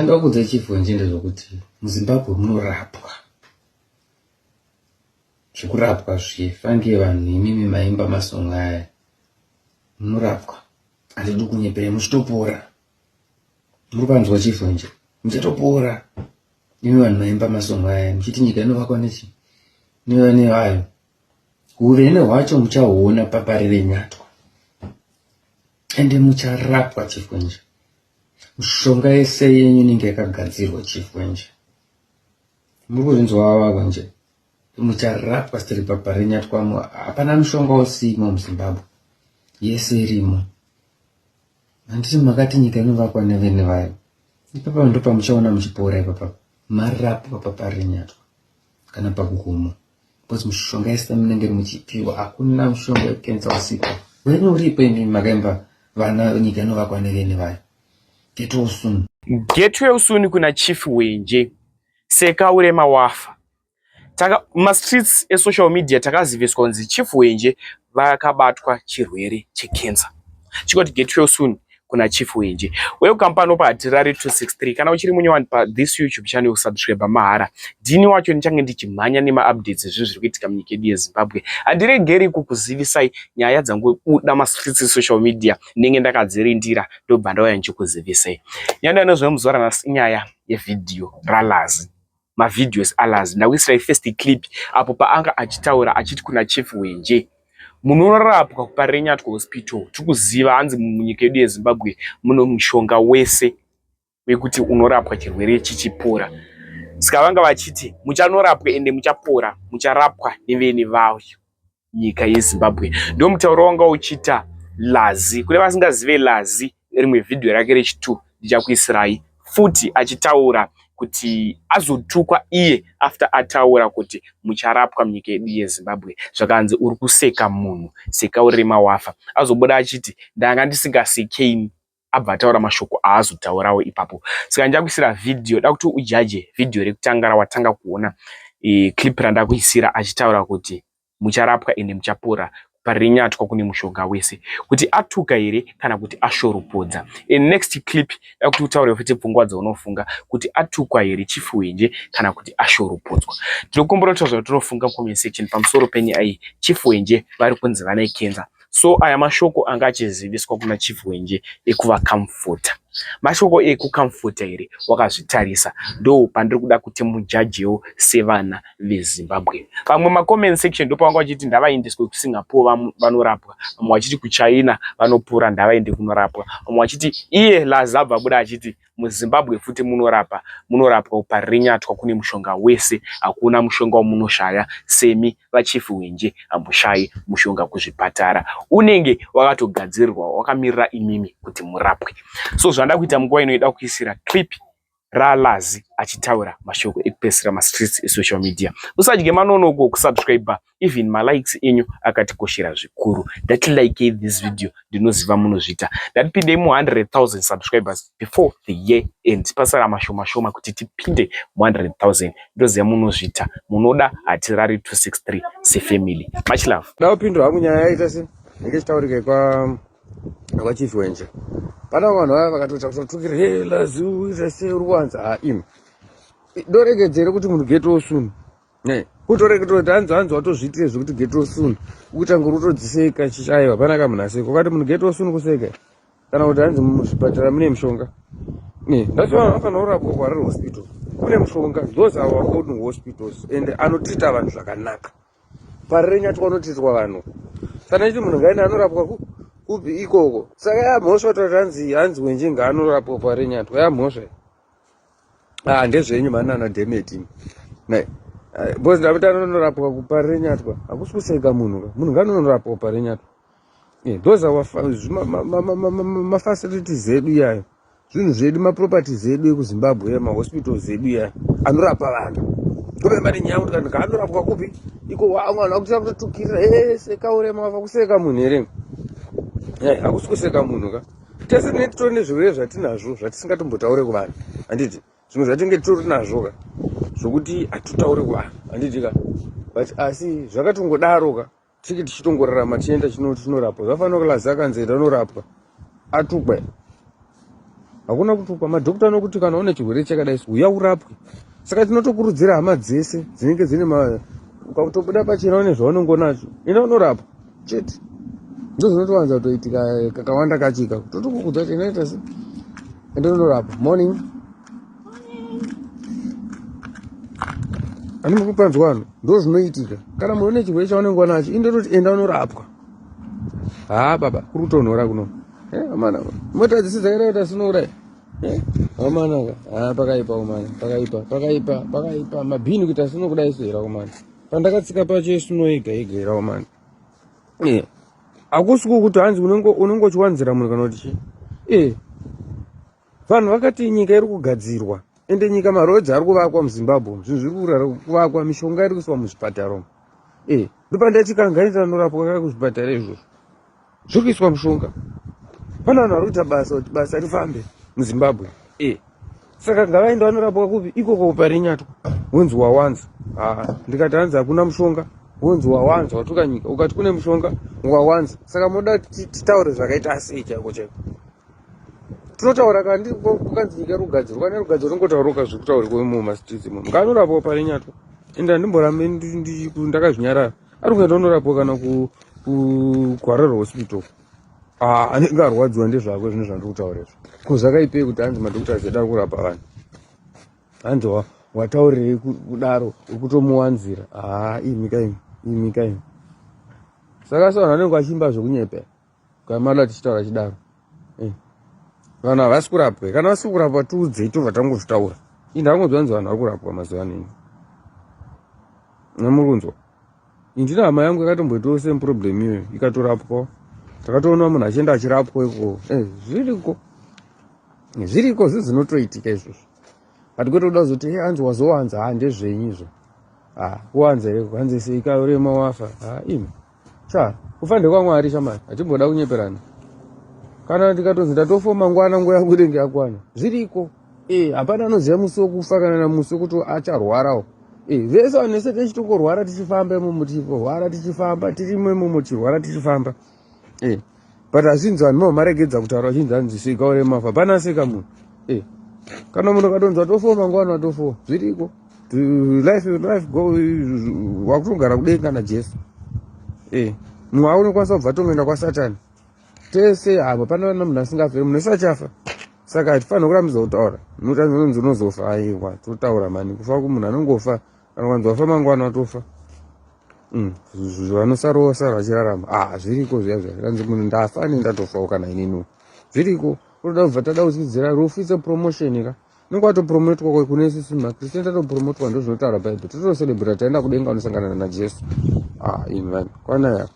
Ndoda kuudza Chief Wenje ndezvekuti muZimbabwe munorapwa zvekurapwa zviye fange vanhu imimi maimba masong aya munorapwa handidi kunyepera muchitopora muri panzwa Chief Wenje muchatopora imi vanhu maimba masong aya muchiti nyika inovakwa nechi nevayo hurene hwacho muchahuona paparire nyatwa ende mucharapwa Chief Wenje. Mishonga yese yenyu inenge yakagadzirwa Chief Wenje. Muri kuzvinzwa vava Wenje. Mucharapwa sitiri paParinyatwamo. Hapana mushonga usimo muZimbabwe. Yese irimo. Handiti makati nyika inovakwa nevene vayo. Ipapa ndopamuchaona muchipora ipapa. Marapwa paParinyatwa kana pakugomo. Because mishonga yese munenge muchipiwa hakuna mushonga wekensa usipo. Wenyu uripo imi makaimba vana nyika inovakwa nevene vayo. Get well soon. Get well soon kuna Chief Wenje. Seka urema wafa. Taka mastreets esocial media takaziviswa kunzi Chief Wenje vakabatwa chirwere checancer. Chikoti get well soon kuna Chief Wenje. Welcome pano paHatirari 263. Kana uchiri munyowani pa this YouTube channel subscribe mahara. Ndini wacho ndichange ndichimhanya nemaupdates ezvinhu zviri kuitika munyika yedu yeZimbabwe. Handiregeri kukuzivisai nyaya dzangobuda mastreets esocial media ndinenge ndakadzirindira ndobva ndauya ndichikuzivisai. Nyaya yanozwa muzuva ranhasi inyaya yevhidhiyo raLazi. Mavideos aLazi. Ndakuisirai first clip apo paanga achitaura achiti kuna Chief Wenje. Munorapwa kuParirenyatwa Hospital. Tiri kuziva hanzi munyika yedu yeZimbabwe muno mushonga wese wekuti unorapwa chirwere chichipora. Saka vanga vachiti muchanorapwa ende muchapora, mucharapwa nevene vayo nyika yeZimbabwe. Ndo mutauro wanga uchiita Lazi. Kune vasingazive Lazi, rimwe vhidhiyo rake rechi2 ndichakuisirai futi achitaura kuti azotukwa iye after ataura kuti mucharapwa munyika yedu yeZimbabwe. Zvakanzi uri kuseka munhu, seka urema wafa. Azobuda achiti ndanga ndisingasekeini. Abva ataura mashoko aazotaurawo ipapo. Saka ndichakuisira vhidhiyo, da kuti ujaje vhidhiyo rekutanga rawatanga kuona clip randakuisira achitaura kuti mucharapwa ende muchapora parinyatwa kune mushonga wese kuti atuka here kana kuti ashoropodza. And next clip da kuti utaure futi pfungwa dzaunofunga kuti atukwa here Chief Wenje kana kuti ashoropodzwa. Tinokumbira kutaura zvatinofunga comment section pamusoro penyaya iyi. Chief Wenje vari kunzi vane cancer. So aya mashoko anga achiziviswa kuna Chief Wenje ekuvakamfota. Mashoko ekukamfota here wakazvitarisa? Ndo pandiri kuda kuti mujajewo sevana veZimbabwe. Vamwe macomment section ndopavanga vachiti ndavaendeswe kuSingapore vanorapwa, vamwe vachiti kuChina vanopora ndavaende kunorapwa, vamwe vachiti iye Lazi abva abuda achiti muZimbabwe futi munorapa, munorapwa parinyatwa kune mushonga wese, hakuna mushonga wamunoshaya semi vaChief Wenje hamushayi mushonga kuzvipatara, unenge wakatogadzirwa wakamirira imimi kuti murapwe. So zvanda kuita munguva ino ida kuisira clip raLazi achitaura mashoko ekupedzisira mastreets esocial media. Usadye manonoko kusubscribe, even malikes enyu akatikoshera zvikuru. Ndati like this video, ndinoziva munozviita. Ndatipindei mu 100,000 subscribers before the year end. Pasara mashoma shoma kuti tipinde mu 100,000. Ndoziva munozviita. Munoda Hatirari 263 sefamily. Much love. Ndapindura hangu nyaya yaita se inge ichitaurika kwa kwaChief Wenje. Pana vanhu vaya vakatoita kutotukira he Lazi uita sei uri kuwanza ha imi. Doregedzere kuti munhu get well soon. Ne, kutoreketera kuti hanzi hanzi watozviitire zvekuti get well soon. Ukuita ngori utodziseka chichaiwa hapana kamunhu aseka. Ukati munhu get well soon kuseka. Kana kuti hanzi muzvipatara mune mishonga. Ne, ndati vanhu vanofanira kurapwa kuHarare Hospital. Kune mushonga. Those are our own hospitals and anotrita vanhu zvakanaka. Parirenyatwa anotritwa vanhu. Kana ichi munhu ngaende anorapwa ku kupi ikoko. Saka ya mhosva toti hanzi hanzi Wenje ngaanorapwa Parirenyatwa. Ya mhosva. Ah, ndezvenyu mhani ana dhemeti. Ne. Because ndakuti anonorapwa kuParirenyatwa. Hakusi kuseka munhu ka. Munhu ngaanonorapwa kuParirenyatwa. Yeah, those are mafacilities edu iyayo. Zvinhu zvedu, maproperties edu ekuZimbabwe, mahospitals edu iyayo anorapa vanhu. Kube mari nyaya kuti kana anorapwa kupi? Iko vamwe vanhu vakutoita kutotukirira, hey, seka urema wafa kuseka munhu here? Yeah, hakusi kuseka munhu ka. Tese tinenge titori nezvirwere zvatinazvo zvatisingatombotaure kuvanhu. Handiti? Zvimwe zvatinenge titori nazvo ka. Zvokuti hatitaure kuvanhu. Handiti ka? But asi zvakatongodaro ka. Tiki tichitongorarama tichienda tinorapwa. Zvafanira kulazi akanzi enda unorapwa. Atukwa. Hakuna kutukwa. Madhokota anokuti kana une chirwere chakadai so uya urapwe. Saka tinotokurudzira hama dzese dzinenge dzine ma ukakutobuda pachena une zvaunenge unazvo enda unorapwa chete. Ndozvinotowanza kutoitika kakawanda kacho ikako. Totokukudza kuti inoita se enda unorapwa. Morning. Ani mukupanzwa ano ndozvinoitika kana munhu une chirwere chaunenge unacho indototi enda unorapwa. Haa baba kuri kutonhora kuno. Eh, amana mota dzese dzakaita kuita sinouraya. Eh, amana ka. Haa pakaipa umana, pakaipa, pakaipa, pakaipa. Mabhini kuita sino kudai so here umana. Pandakatsika pacho sino yega yega here umana. Eh. Hakusi kuti hanzi unenge unenge uchiwanzira munhu kana kuti chii. Eh. Vanhu vakati nyika iri kugadzirwa ende nyika maroads ari kuvakwa muZimbabwe zvinhu zviri kuvakwa mishonga iri kuiswa muzvipatara umu. Eh, ndopandati kangaita anorapwa kaka kuzvipatara izvozvo. Zviri kuiswa mushonga. Pane vanhu vari kuita basa kuti basa rifambe muZimbabwe. Eh. Saka ngavaende vanorapwa kupi? Ikoko kuParinyatwa. Wonzi wawanza. Ah, ndikati hanzi hakuna mushonga. Wonzi wawanza watuka nyika. Ukati kune mushonga wawanza. Saka moda titaure zvakaita sei chaiko chaiko. Tinotaura kandi kukanzi nyika iri kugadzirwa nerugadziro ringotaurwa zviri kutaurwa imomo mumastreets imomo. Ngaanorapwa Parinyatwa. Ende handimborambi ndakazvinyarara. Ari kuenda unorapwa kana kuGwarara hospital. Ah, anenge arwadziwa ndezvako zvinhu zvandiri kutaura izvo. Ko zvakaipei kuti hanzi madoctors edu ari kurapa vanhu? Hanzi wataurirei kudaro uri kutomuwanzira. Ah, imi ka imi, imi ka imi. Saka so vanhu vanenge vachiimba zvekunyepera. Kana mada tichitaura chidaro. Eh. Vanhu havasi kurapwa. Kana vasiri kurapwa tiudzei tobva tangozvitaura. Ini ndangonzwa hanzi vanhu vari kurapwa mazuva ano ini. Namuri kunzwa? Ndina hama yangu yakatomboitawo same problem iyoyo ikatorapwawo. Takatoona munhu achienda achirapwa ikoko. Eh, zviriko. Zviriko zvinhu zvinotoitika izvozvo. But kwete kuda kuzoti hey, hanzi wazowanza, ha ndezvenyu izvo. Ah, kuwanza here? Hanzi sei ikarema wafa. Ah, imi. Cha, kufa ndekwaMwari shamari, hatimboda kunyeperana. Kana tikatonzi ndatofa mangwana nguva yangu inenge yakwana. Zviriko. Eh, hapana anoziva musi wekufa kana musi wekuti acharwarawo. Eh, vese vanhu vese tichitongorwara tichifamba imomo tichirwara tichifamba tirimo imomo tichirwara tichifamba. Eh, but hazvinzi vanhu mavo maregedza kutaura vachinzi hanzi seka uremafa. Hapana seka munhu. Eh, kana munhu akatonzi watofowa mangwana watofowa. Zviriko. Life life go wakutogara kudenga naJesu. Eh, mumwe aunokwanisa kubva tongoenda kwaSatani. Tese apa pana munhu asingafe, munhu wese achafa. Saka hatifanira kurambidza kutaura. Unonzi unozofa, aiwa, totaura mani. Kufa kumunhu anongofa, kana kwanzi wafa mangwana watofa. Vanosara vasara vachirarama. Ah, zviriko zviya zviya. Kanzi munhu ndafa ane ndatofawo kana inini. Zviriko. Unoda kubva tada kuchidzira rufu it's a promotion ka. Unenge watopromotwa kune isusu maKristu tatopromotwa ndozvinotaura Bible. Totocelebrate taenda kudenga unosangana naJesu. Ah, imi vanhu. Kwana ya.